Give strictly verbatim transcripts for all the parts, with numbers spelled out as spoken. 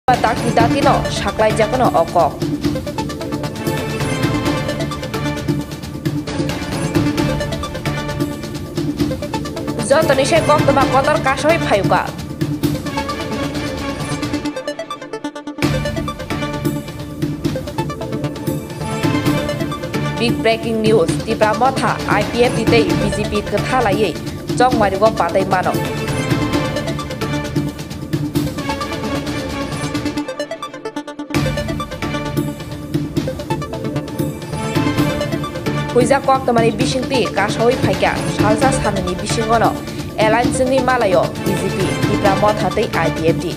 Dakti dakti no saklai jakano o kok. Jotoni se koktwma kotor kasoi phayuka. Big breaking news, Tipra Motha I P F T tei B J P kwtha laiwi chongmario patwi mano. Huijak koktwmani bisingtwi kasawi phaikha salsa samani bisingono alliance wngwi malaio B J P, Tipra Motha tei I P F T.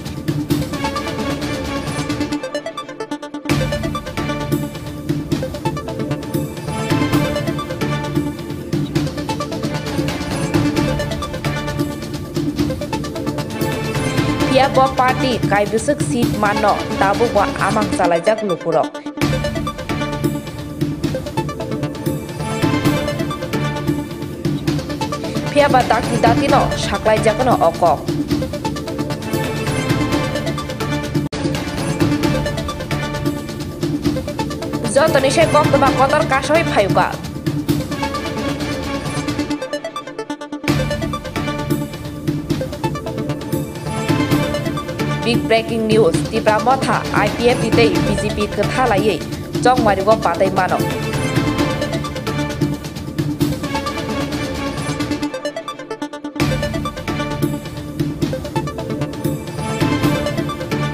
Phiya bo party kaibwswk seat manno tabukbo amang chalaijak lukurok. Phiya ba dakti dakti no saklai jakano o kok. Jotoni se koktwma kotor kasoi phayuka. Big breaking news, Tipra Motha I P F T tei B J P kwtha laiwi chongmario patwi mano.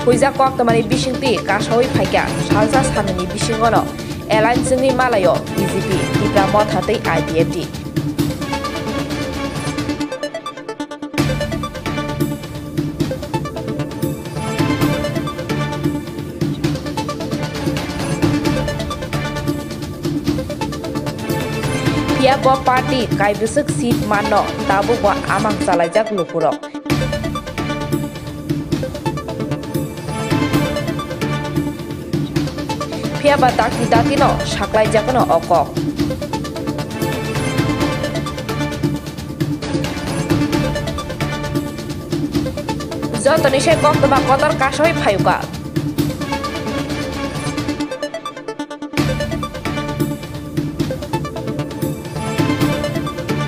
Huijak koktwmani bisingtwi kasawi phaikha salsa samani bisingono alliance wngwi malaio B J P, Tipra Motha tei I P F T. Phiya bo party kaibwswk seat manno tabukbo amang chalaijak lukurok. Phiya ba dakti dakti no saklai jakano o kok. Jotoni se koktwma kotor kasoi phayuka.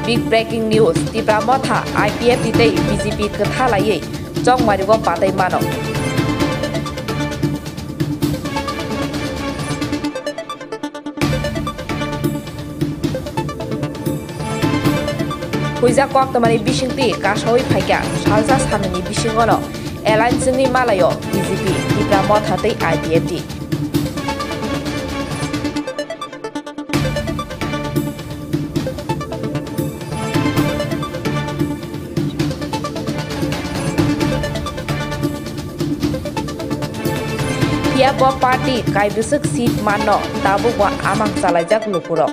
Big breaking news, Tipra Motha I P F T tei B J P kwtha laiwi chongmario patwi mano. Huijak koktwmani bisingtwi kasawi phaikha salsa samani bisingono alliance wngwi malaio B J P, Tipra Motha tei I P F T. Phiya bo party kaibwswk seat manno tabukbo amang chalaijak lukurok.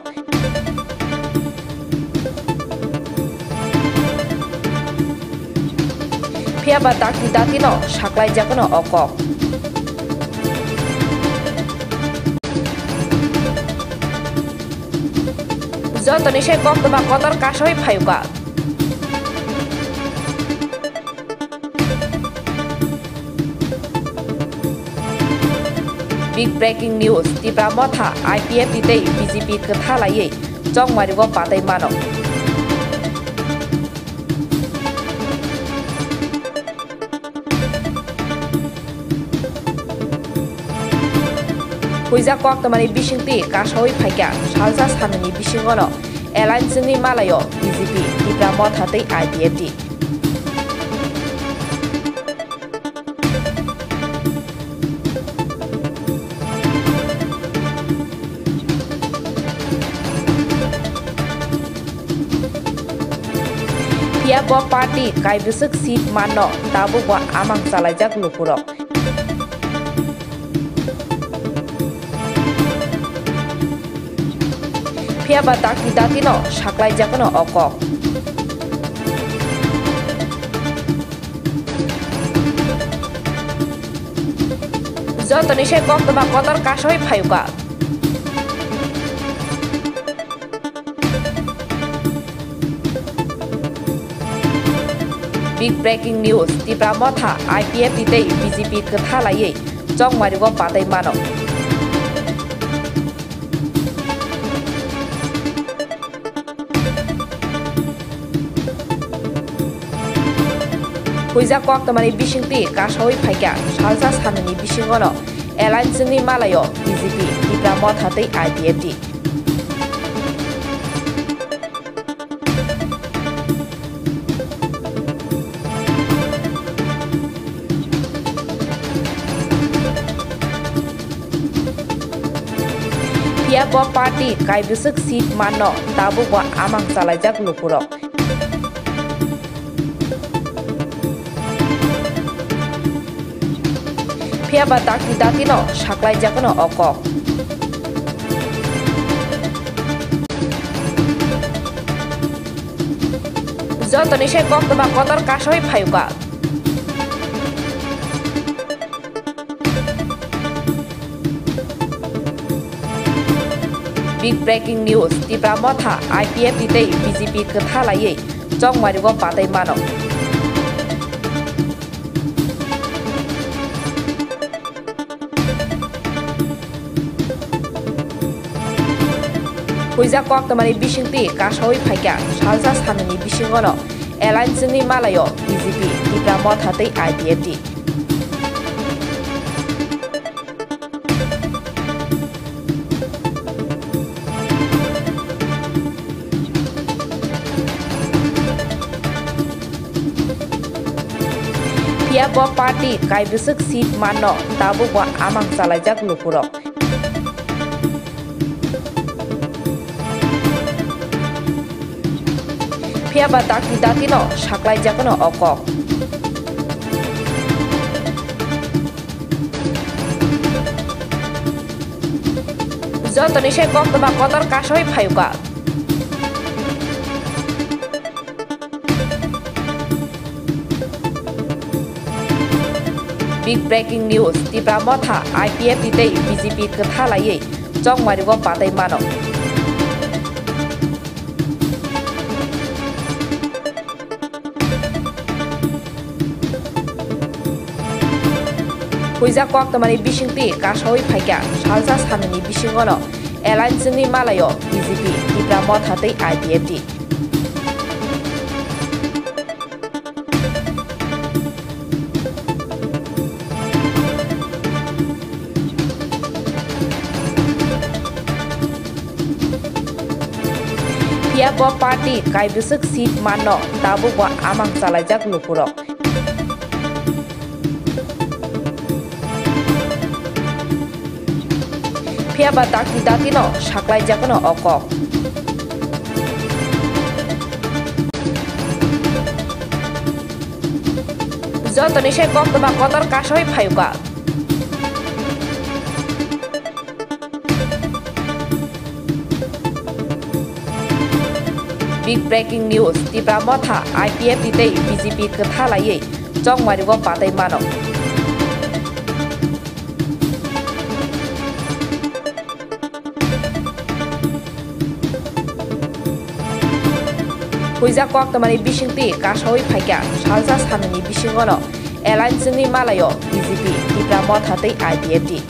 Phiya ba dakti dakti no saklai jakano o kok. Jotoni se koktwma kotor kasoi phayuka. Big breaking news, Tipra Motha I P F T tei B J P kwtha laiwi chongmario patwi mano. Huijak koktwmani bisingtwi kasawi phaikha salsa samani bisingono alliance wngwi malaio B J P, Tipra Motha tei I P F T. Phiya bo party kaibwswk seat manno tabukbo amang chalaijak lukurok. Phiya ba dakti dakti no saklai jakano o kok. Jotoni se koktwma kotor kasoi phayuka. Big breaking news, Tipra Motha I P F T tei B J P kwtha laiwi chongmario batwi mano. Huijak koktwmani bisingtwi kasaui phaikha salsa samani bisingono alliance wngwi malaio B J P, Tipra Motha tei I P F T. Phiya bo party kaibwswk seat manno tabukbo amang chalaijak lukurok. Phiya ba dakti dakti no saklai jakno o kok. Jotoni se koktwma kotor kasoi phayuka. Big breaking news, Tipra Motha I P F T tei B J P kwtha laiwi chongmario batwi mano. Huijak koktwmani bisingtwi kasaui phaikha salsa samani bisingono alliance wngwi malaio B J P, Tipra Motha tei I P F T. Phiya bo party kaibwswk seat manno tabukbo amang chalaijak lukurok. Phiya ba dakti dakti no saklai jakno o kok. Jotoni se koktwma kotor kasoi phayuka. Big breaking news, Tipra Motha I P F T tei B J P kwtha laiwi chongmario batwi mano. Huijak koktwmani bisingtwi kasaui phaikha salsa samani bisingono alliance wngwi malaio B J P, Tipra Motha tei I P F T. Phiya bo party kaibwswk seat manno tabukbo amang chalaijak lukurok. Phiya ba dakti dakti no saklai jakno o kok. Jotoni se koktwma kotor kasoi phayuka. Big breaking news, Tipra Motha I P F T tei B J P kwtha laiwi chongmario batwi mano. Huijak koktwmani bisingtwi kasaui phaikha salsa samani bisingono alliance wngwi malaio B J P, Tipra Motha tei I P F T.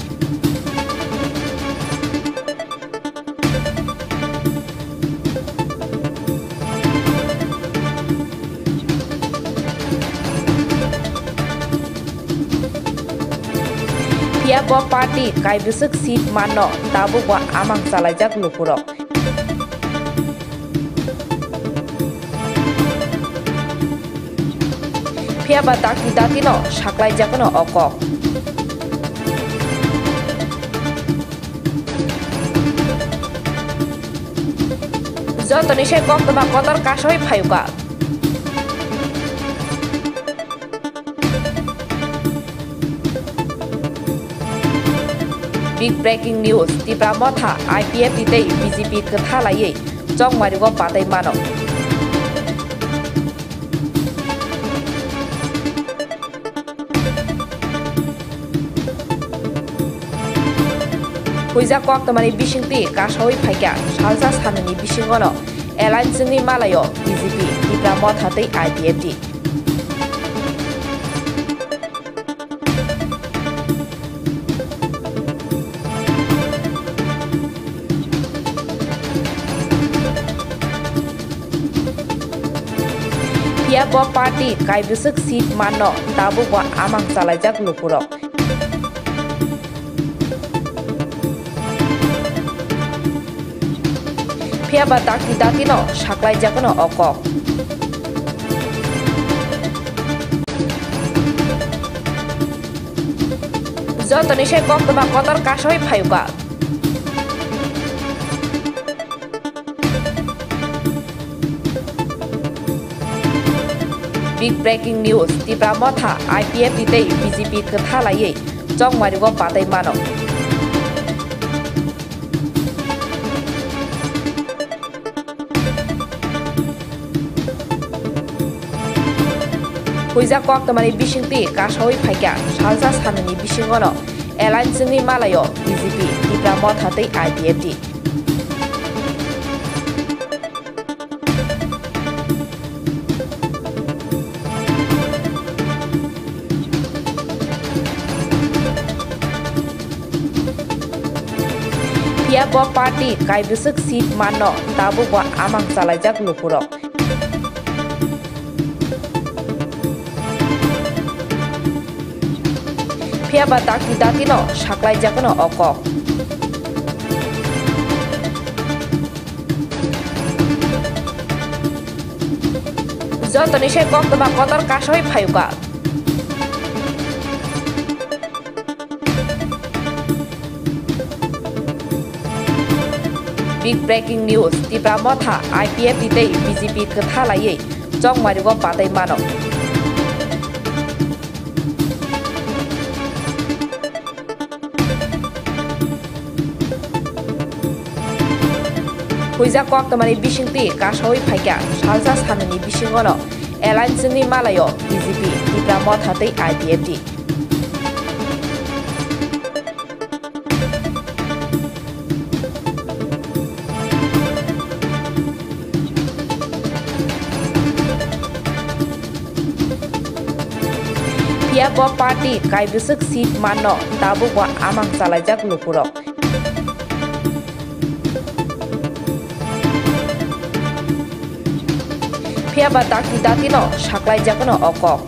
Phiya bo party kaibwswk seat manno tabukbo amang chalaijak lukurok. Phiya ba dakti dakti no saklai jakno o kok. Jotoni se koktwma kotor kasoi phayuka. Big breaking news, Tipra Motha I P F T tei B J P kwtha laiwi chongmario batwi mano. Huijak koktwmani bisingtwi kasaui phaikha salsa samani bisingono alliance wngwi malaio B J P, Tipra Motha tei I P F T. Phiya bo party kaibwswk seat manno tabukbo amang chalaijak lukurok. Phiya ba dakti datino saklaijakno o kok. Jotoni se koktwma kotor kasoi phayuka. Big breaking news, Tipra Motha I P F T tei B J P kwtha laiwi chongmario batwi mano. Huijak koktwmani bisingtwi kasaui phaikha salsa sanini bisingono alliance wngwi malaio B J P, Tipra Motha tei I P F T. Phiya bo party kaibwswk seat manno tabukbo amang chalaijak lukurok. Phiya ba dakti datino saklaijakno o kok. Jotoni se koktwma kotor kasoi phayuka. Big breaking news, Tipra Motha I P F T tei B J P kwtha laiwi chongmario batwi mano. Huijak koktwmani bisingtwi kasaui phaikha salsa sanini bisingono alliance wngwi malaio B J P, Tipra Motha tei I P F T. Phiya bo party kaibwswk seat manno tabukbo amang chalaijak lukurok. Phiya ba dakti datino saklaijakno o kok.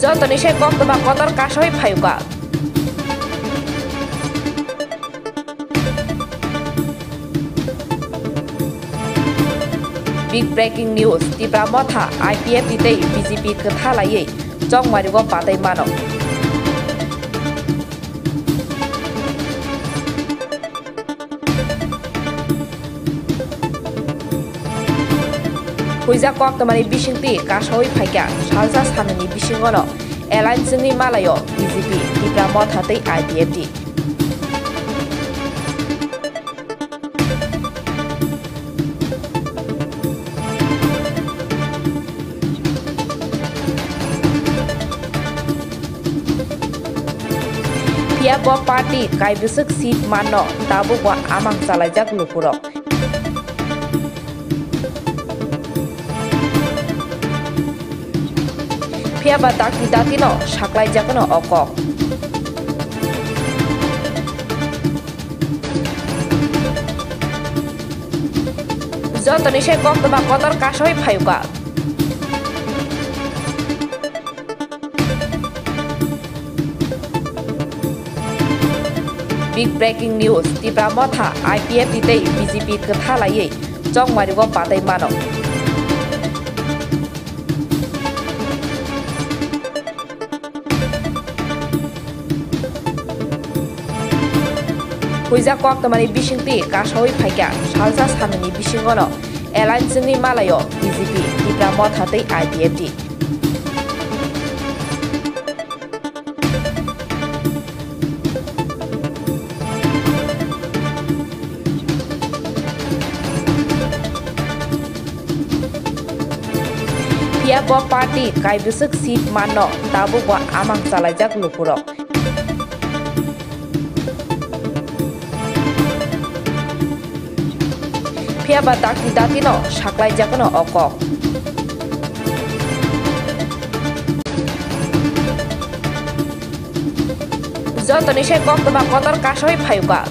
Jotoni se koktwma kotor kasoi phayuka. Big breaking news, Tipra Motha I P F T tei B J P kwtha laiwi chongmario batwi mano. Huijak koktwmani bisingtwi kasaui phaikha salsa sanini bisingono alliance wngwi malaio B J P, Tipra Motha tei I P F T. Phiya bo party kaibwswk seat manno tabukbo amang chalaijak lukurok. Phiya ba dakti datino saklaijakno o kok. Jotoni se koktwma kotor kasoi phayuka. Big breaking news, Tipra Motha I P F T tei B J P kwtha laiwi chongmario batwi mano. Huijak koktwmani bisingtwi kasaui phaikha salsa sanini bisingono alliance wngwi malaio B J P, Tipra Motha tei I P F T. Phiya bo party kaibwswk seat manno tabukbo amang chalaijak lukurok. Phiya ba dakti datino saklaijakno o kok. Jotoni se koktwma kotor kasoi phayuka.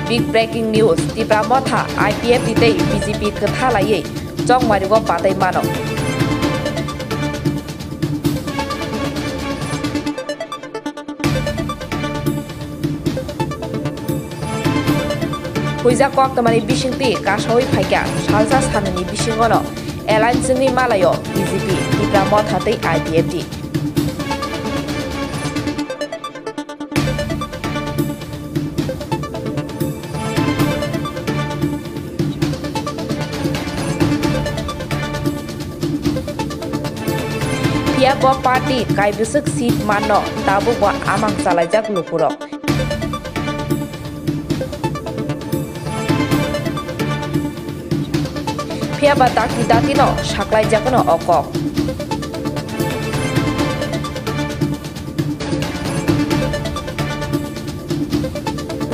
Big breaking news, Tipra Motha I P F T tei B J P kwtha laiwi chongmario batwi mano. Huijak koktwmani bisingtwi kasaui phaikha salsa sanani bisingono alliance wngwi malaio B J P, Tipra Motha tei I P F T. Phiya bo party kaibwswk seat manno tabukbo amang chalaijak lukurok. Phiya ba dakti dakti no saklai jakno o kok.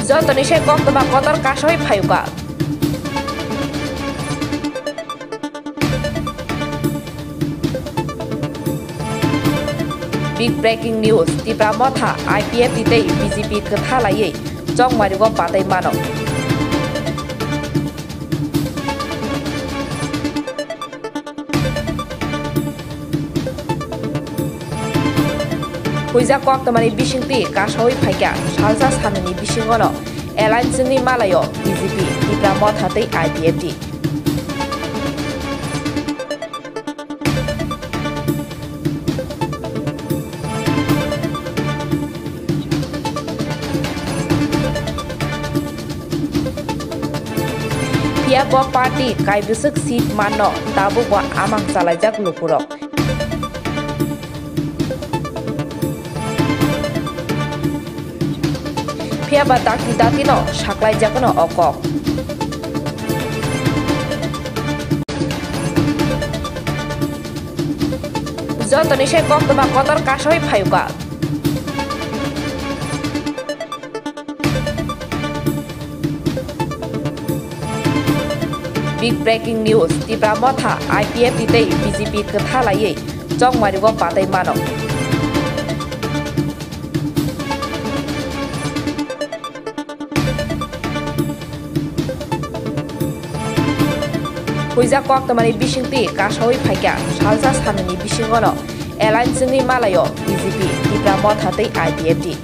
Jotoni se koktwma kotor kasoi phayuka. Big breaking news, Tipra Motha I P F T tei B J P kwtha laiwi chongmario batwi mano. Huijak koktwmani bisingtwi kasaui phaikha salsa sanani bisingono alliance wngwi malaio B J P, Tipra Motha tei I P F T. Phiya bo party kaibwswk seat manno tabukbo amang chalaijak lukurok. Phiya ba dakti dakti no saklai jakno o kok. Jotoni se koktwma kotor kasoi phayuka. Big breaking news, Tipra Motha I P F T tei B J P kwtha laiwi chongmario batwi mano. Huijak koktwmani bisingtwi kasaui phaikha salsa sanani bisingono alliance wngwi malaio B J P, Tipra Motha tei I P F T.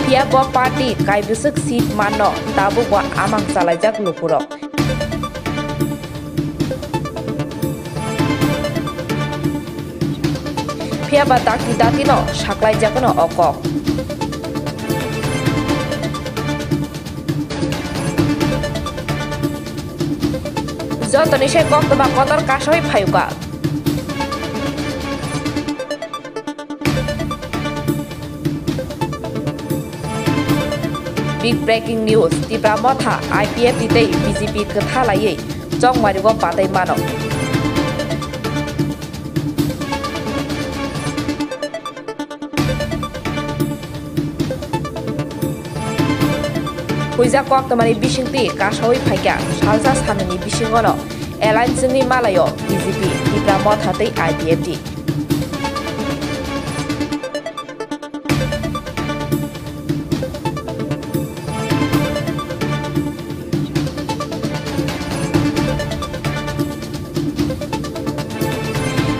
Phiya bo party kaibwswk seat manno tabukbo amang chalaijak lukurok. Phiya ba dakti dakti no saklai jakno o kok. Jotoni se koktwma kotor kasoi phayuka. Big breaking news, Tipra Motha I P F T tei B J P kwtha laiwi chongmario batwi mano. Huijak koktwmani bisingtwi kasaui phaikha salsa sanani bisingono alliance wngwi malaio B J P, Tipra Motha tei I P F T.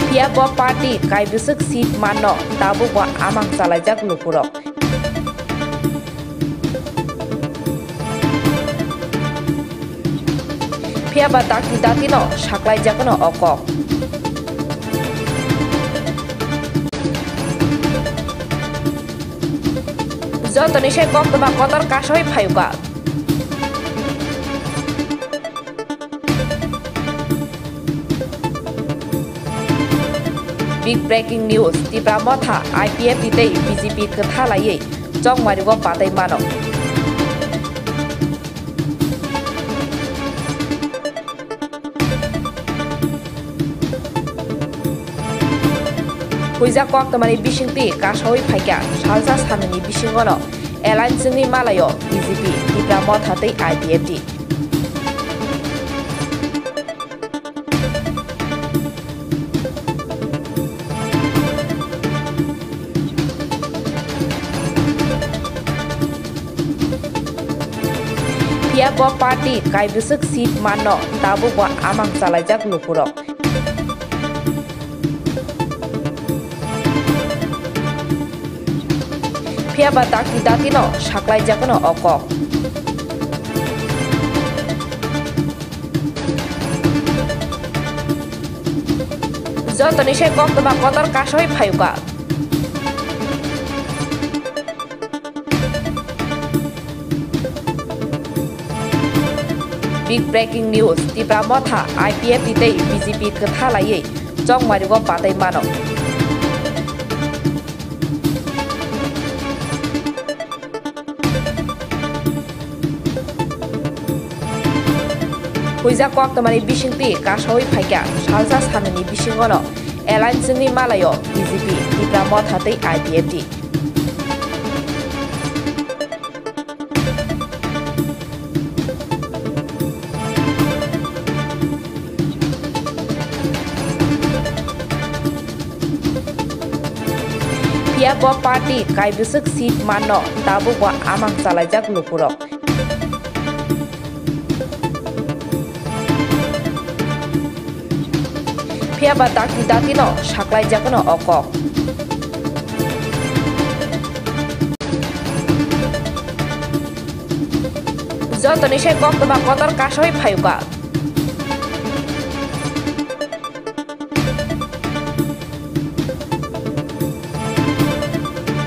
Phiya bo party kaibwswk seat manno tabukbo amang chalaijak lukurok. Phiya ba dakti dakti no saklai jakno o kok. Jotoni se koktwma kotor kasoi phayuka. Big breaking news, Tipra Motha I P F T tei B J P kwtha laiwi chongmario batwi mano. Huijak koktwmani bisingtwi kasaui phaikha salsa sanani bisingono alliance wngwi malaio B J P, Tipra Motha tei I P F T. Phiya bo party kaibwswk seat manno tabukbo amang chalaijak lukurok. Phiya ba dakti datino saklaijagwno o kok. Jotoni se koktwma kotor kasoi phayuka. Big breaking news, Tipra Motha I P F T tei B J P kwtha laiwi chongmario batwi mano. Huijak koktwmani bisingtwi kasaui phaikha salsa sanani bisingono alliance wngwi malaio B J P, Tipra Motha tei I P F T. Phiya bo party kaibwswk seat manno tabukbo amang chalaijak lukurok. Phiya ba dakti datino saklaijagwno o kok. Jotoni se koktwma kotor kasoi phayuka.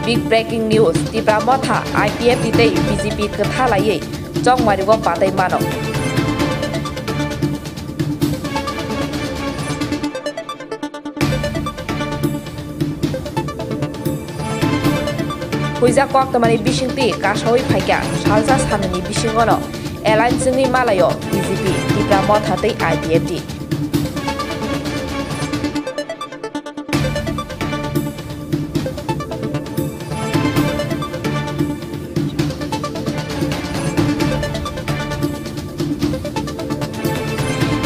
Big breaking news, Tipra Motha I P F T tei B J P kwtha laiwi chongmario batwi mano. Huijak koktwmani bisingtwi kasaui phaikha salsa sanani bisingono alliance wngwi malaio B J P, Tipra Motha tei I P F T.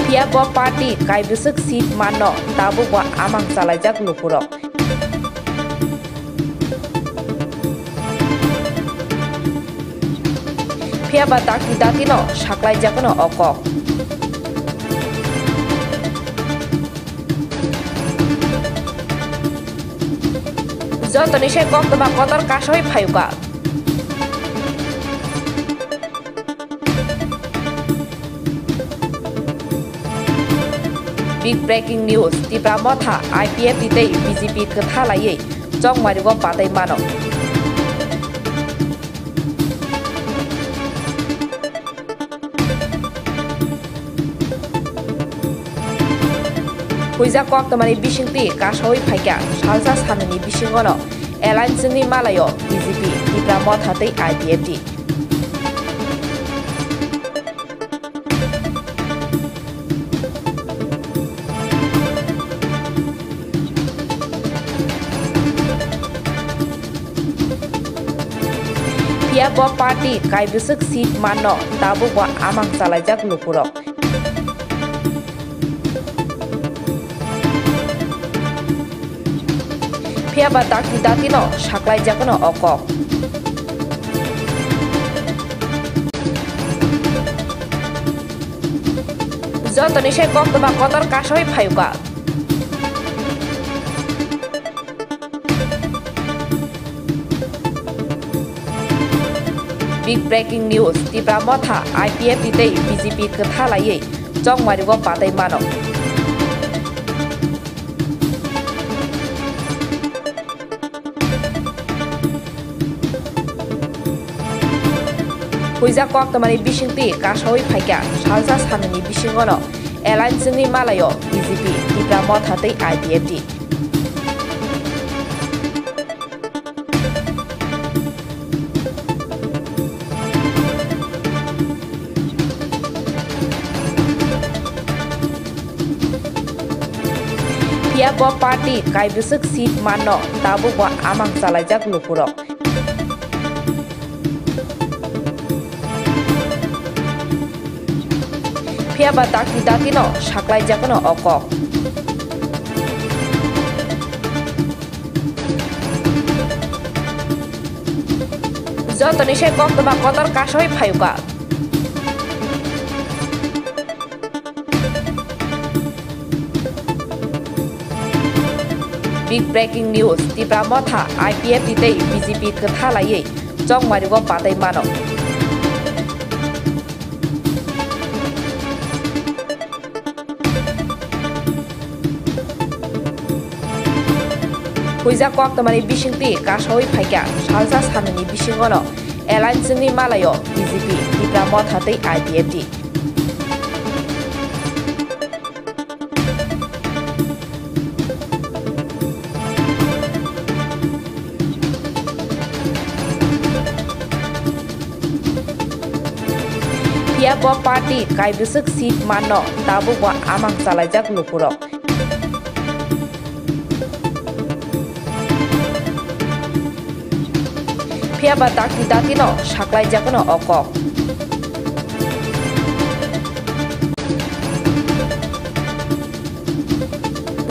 Phiya bo party kaibwswk seat manno tabukbo amang chalaijak lukurok. Phiya ba dakti datino saklaijagwno o kok. Jotoni se koktwma kotor kasoi phayuka. Big breaking news, Tipra Motha I P F T tei B J P kwtha laiwi chongmario batwi mano. Huijak koktwmani bisingtwi kasaui phaikha salsa sanani bisingono alliance wngwi malaio B J P, Tipra Motha tei I P F T. Phiya bo party kaibwswk seat manno tabukbo amang chalaijak lukurok. Phiya ba dakti datino saklaijagwno o kok. Jotoni se koktwma kotor kasoi phayuka. Big breaking news, Tipra Motha I P F T tei B J P kwtha laiwi chongmario batwi mano. Huijak koktwmani bisingtwi kasaui phaikha salsa sanani bisingono alliance wngwi malaio B J P, Tipra Motha tei I P F T. Phiya bo party kaibwswk seat manno tabukbo amang chalaijak lukurok. Phiya ba dakti datino saklaijagwno o kok. Jotoni se koktwma kotor kasoi phayuka. Big breaking news, Tipra Motha I P F T tei B J P kwtha laiwi chongmario batwi mano. Huijak koktwmani bisingtwi kasaui phaikha salsa samani bisingono alliance wngwi malaio B J P, Tipra Motha tei I P F T. Phiya bo party kaibwswk seat manno tabukbo amang chalaijak lukurok. Phiya ba dakti dakti no saklai jakno o kok.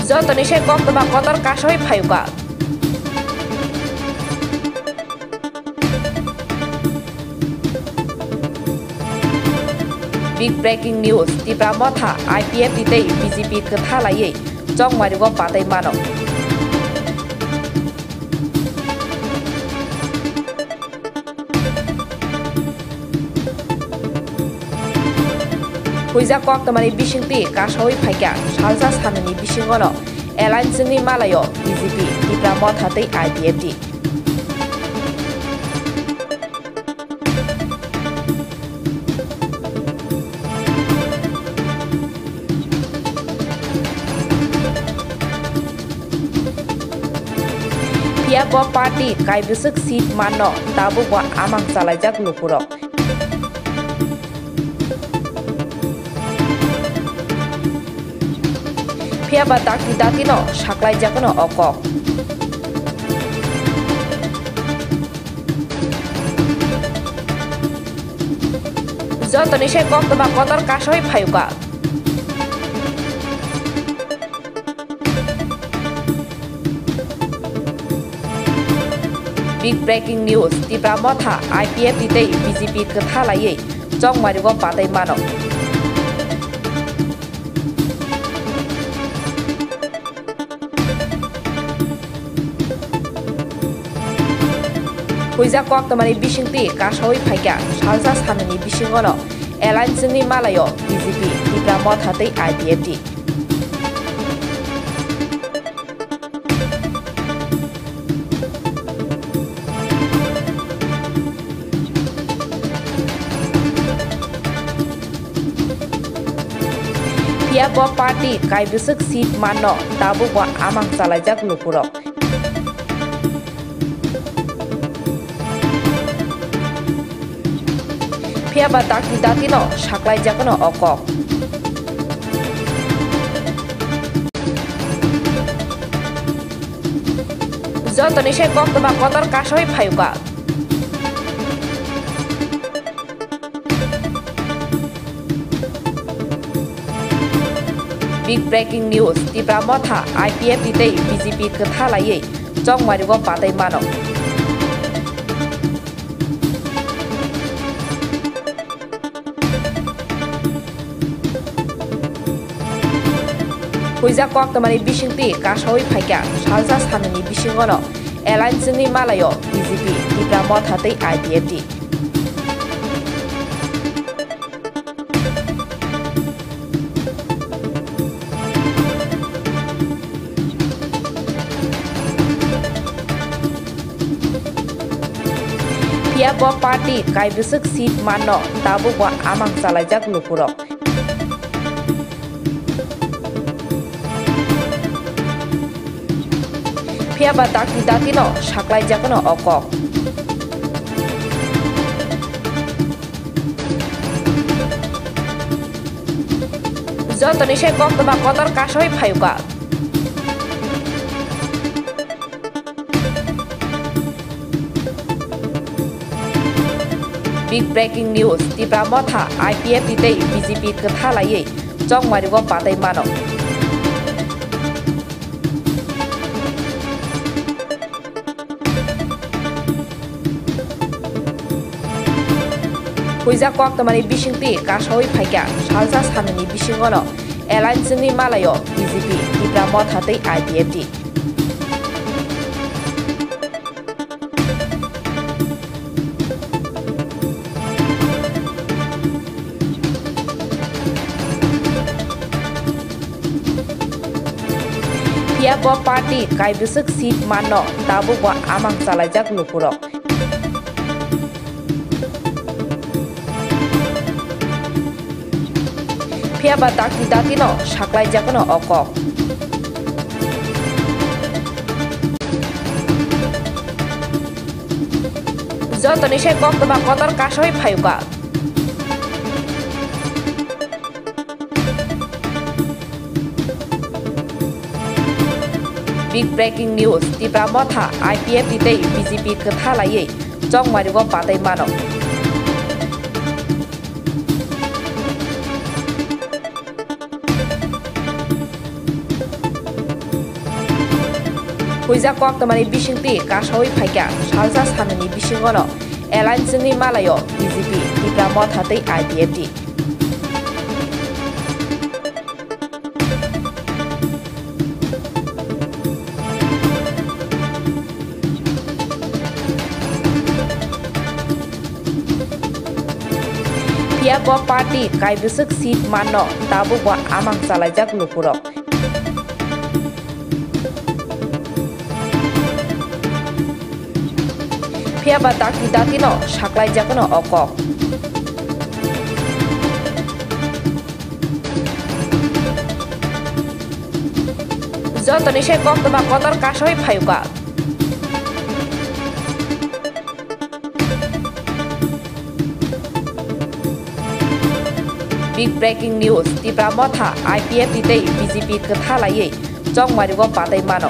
Jotoni se koktwma kotor kasoi phayuka. Big breaking news, Tipra Motha I P F T tei B J P kwtha laiwi chongmario batwi mano. Huijak koktwmani bisingtwi kasaui phaikha salsa samani bisingono alliance wngwi malaio B J P, Tipra Motha tei I P F T. Phiya bo party kaibwswk seat manno tabukbo amang chalaijak lukurok. Phiya ba dakti dakti no saklai jakno o kok. Jotoni se koktwma kotor kasoi phayuka. Big breaking news, Tipra Motha I P F T tei B J P kwtha laiwi chongmario batwi mano. Huijak koktwmani bisingtwi kasaui phaikha salsa samani bisingono alliance wngwi malaio B J P, Tipra Motha tei I P F T. Phiya bo party kaibwswk seat manno tabukbo amang chalaijak lukurok. Phiya ba dakti dakti no saklai jakno o kok. Jotoni se koktwma kotor kasoi phayuka. Big breaking news, Tipra Motha I P F T tei B J P kwtha laiwi chongmario batwi mano. Huijak koktwmani bisingtwi kasaui phaikha salsa samani bisingono alliance wngwi malaio B J P, Tipra Motha tei I P F T. Phiya bo party kaibwswk seat manno tabukbo amang chalaijak lukurok. Phiya ba dakti dakti no saklai jakno o kok. Jotoni se koktwma kotor kasoi phayuka. Big breaking news, Tipra Motha I P F T tei B J P kwtha laiwi chongmario batwi mano. Huijak koktwmani bisingtwi kasaui phaikha salsa samani bisingono alliance wngwi malaio B J P, Tipra Motha tei I P F T. Bo party kaibwswk seat manno, tabukbo amang chalaijak lukurok. Phiyaba dakti datino saklaijagwno o kok. Jotoni se koktwma kotor kasoi phayuka. Big breaking news, Tipra Motha I P F T tei B J P kwtha laiwi chongmario batwi mano. Huijak koktwmani bisingtwi kasaui phaikha salsa sanani bisingono alliance wngwi malaio B J P, Tipra Motha tei I P F T. Phiya bo party kaibwswk seat manno, tabukbo amang chalaijak lukurok. Phiyaba dakti datino saklaijagwno o kok. Jotoni se koktwma kotor kasoi phayuka. Big breaking news, Tipra Motha I P F T tei B J P kwtha laiwi chongmario batwi mano.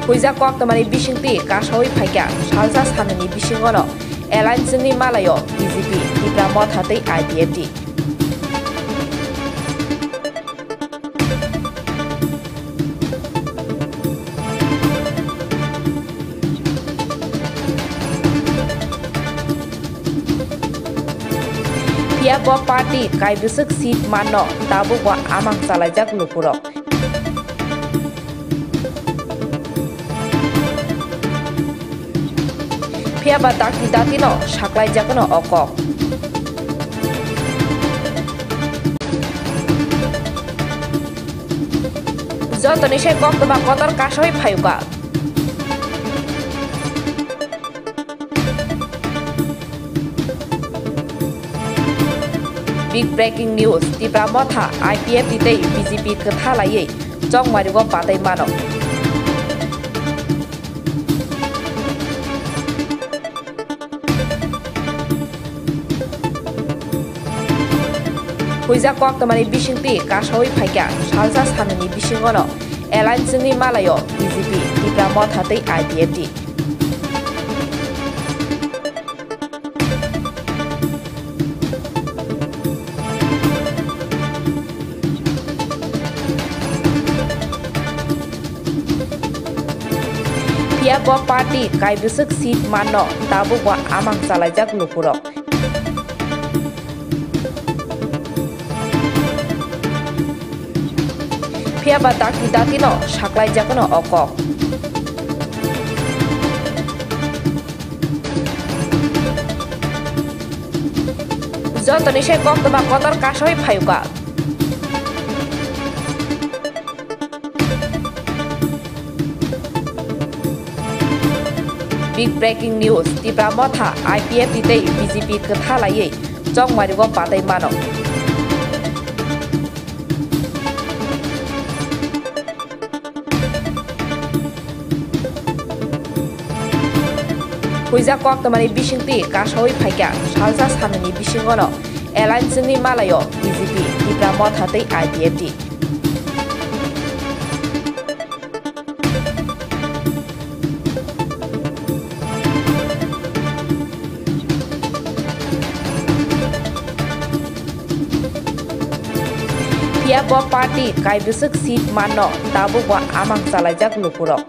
Huijak koktwmani bisingtwi kasaui phaikha salsa sanani bisingono alliance wngwi malaio B J P, Tipra Motha tei I P F T. Phiya bo party kaibwswk seat manno, tabukbo amang chalaijak lukurok. Phiyaba dakti datino saklaijagwno o kok. Jotoni se koktwma kotor kasoi phayuka. Big breaking news, Tipra Motha I P F T tei B J P kwtha laiwi chongmario batwi mano. Huijak koktwmani bisingtwi kasaui phaikha salsa sanani bisingono alliance wngwi malaio B J P, Tipra Motha tei I P F T. Phiya bo party kaibwswk seat manno, tabukbo amang chalaijak lukurok. Phiyaba dakti datino saklaijagwno o kok. Jotoni se koktwma kotor kasoi phayuka. Big breaking news, Tipra Motha I P F T tei B J P kwtha laiwi chongmario batwi mano. Huijak koktwmani bisingtwi kasaui phaikha salsa sanani bisingono alliance wngwi malaio B J P, Tipra Motha tei I P F T. Phiya bo party kaibwswk seat manno, tabukbo amang chalaijak lukurok.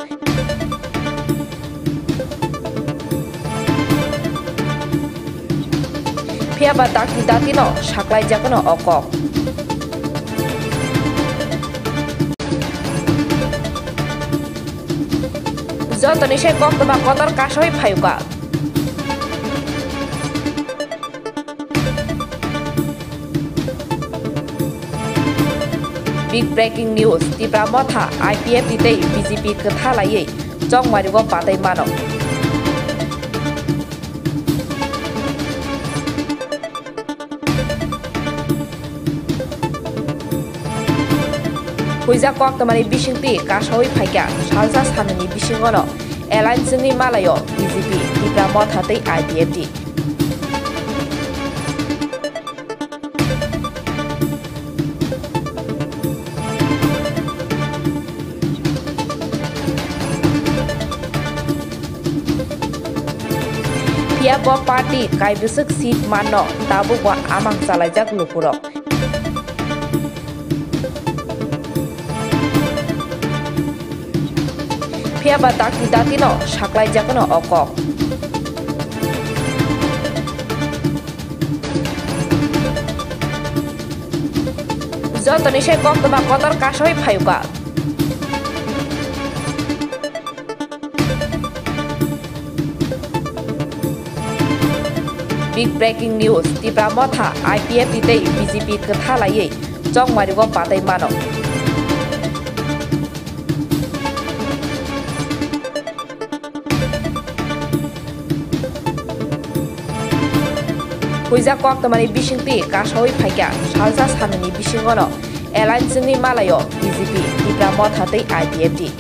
Phiyaba dakti datino saklaijagwno o kok. Jotoni se koktwma kotor kasoi phayuka. Big breaking news, Tipra Motha I P F T tei B J P kwtha laiwi chongmario batwi mano. Huijak koktwmani bisingtwi kasawi phaikha salsa sanani bisingono alliance wngwi malaio B J P, Tipra Motha tei I P F T. Phiya bo party kaibwswk seat manno tabukbo amang chalaijak lukurok. Phiya ba dakti datino saklaijakno o kok. Jotoni se koktwma kotor kasawi phayuka. Big breaking news, Tipra Motha I P F T tei B J P kwtha laiwi chongmario batwi mano. Huijak koktwmani bisingtwi kasawi phaikha salsa sanani bisingono alliance wngwi malaio B J P, Tipra Motha tei I P F T.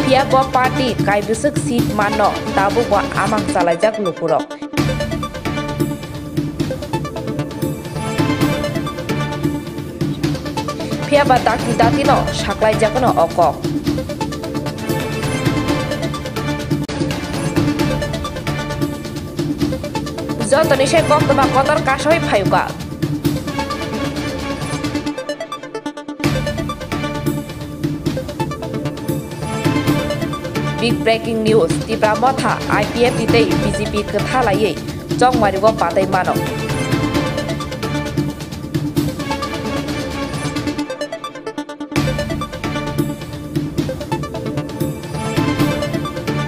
Phiya bo party kaibwswk seat manno tabukbo amang chalaijak lukurok. Phiya ba dakti datino saklaijakno o kok. Jotoni se koktwma kotor kasawi phayuka. Big breaking news, Tipra Motha I P F T tei B J P kwtha laiwi chongmario batwi mano.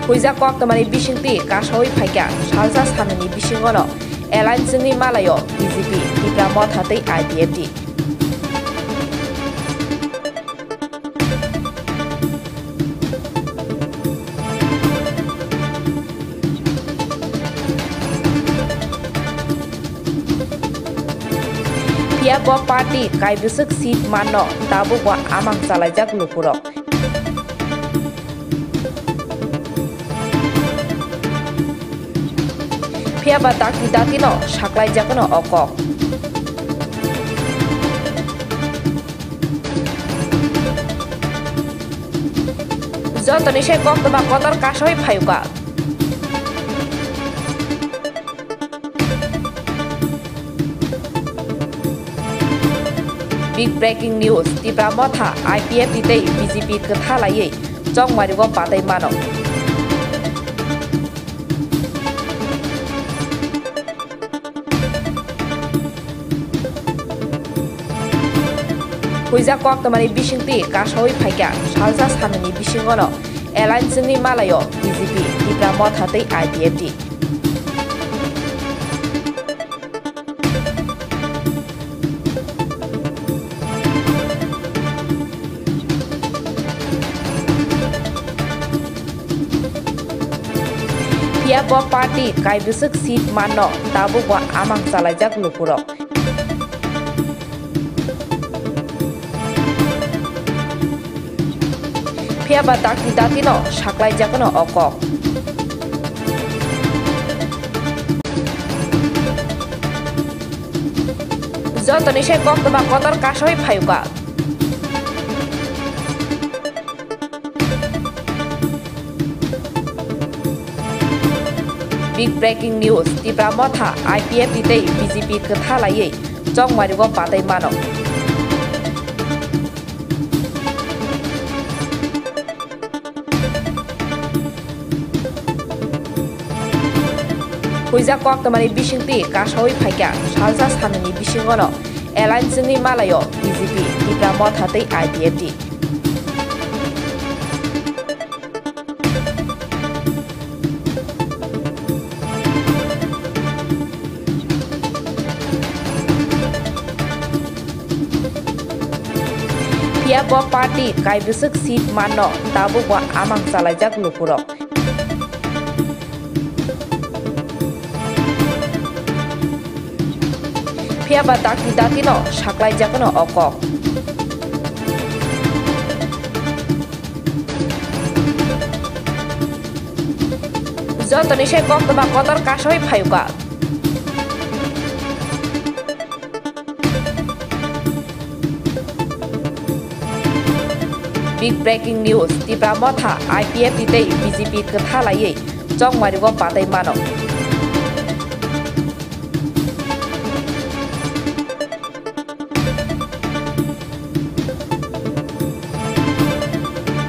Huijak koktwmani bisingtwi kasawi phaikha salsa sanani bisingono alliance wngwi malaio B J P, Tipra Motha tei I P F T. Phiya bo party kaibwswk seat manno tabukbo amang chalaijak lukurok. Phiya ba dakti datino saklaijakno o kok. Jotoni se koktwma kotor kasawi phayuka. Big breaking news, Tipra Motha I P F T tei B J P kwtha laiwi chongmario batwi mano. Huijak koktwmani bisingtwi kasawi phaikha salsa sanani bisingono alliance wngwi malaio B J P, Tipra Motha tei I P F T. Phiya bo party kaibwswk seat manno tabukbo amang chalaijak lukurok. Phiya ba dakti datino saklaijakno o kok. Jotoni se koktwma kotor kasawi phayuka. Big breaking news, Tipra Motha I P F T tei B J P kwtha laiwi chongmario batwi mano. Huijak koktwmani bisingtwi kasawi phaikha salsa sanani bisingono alliance wngwi malaio B J P, Tipra Motha tei I P F T. Bo party kaibwswk seat manno tabukbo amang chalaijak lukurok. Phiyaba dakti datino saklaijakno o kok. Jotoni se koktwma kotor kasawi phayuka. Big breaking news, Tipra Motha I P F T tei B J P kwtha laiwi chongmarigo batai mano.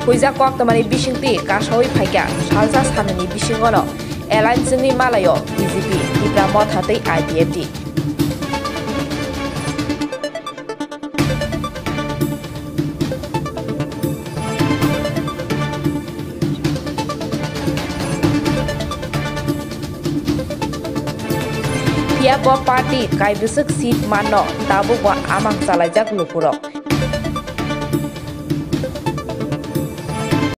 Huijak koktwmani bisingtwi kasawi phaikha, salsa sanani bisingono alliance wngwi malaio B J P, Tipra Motha tei I P F T. Phiya bo party kaibwswk seat manno tabukbo amang chalaijak lukurok.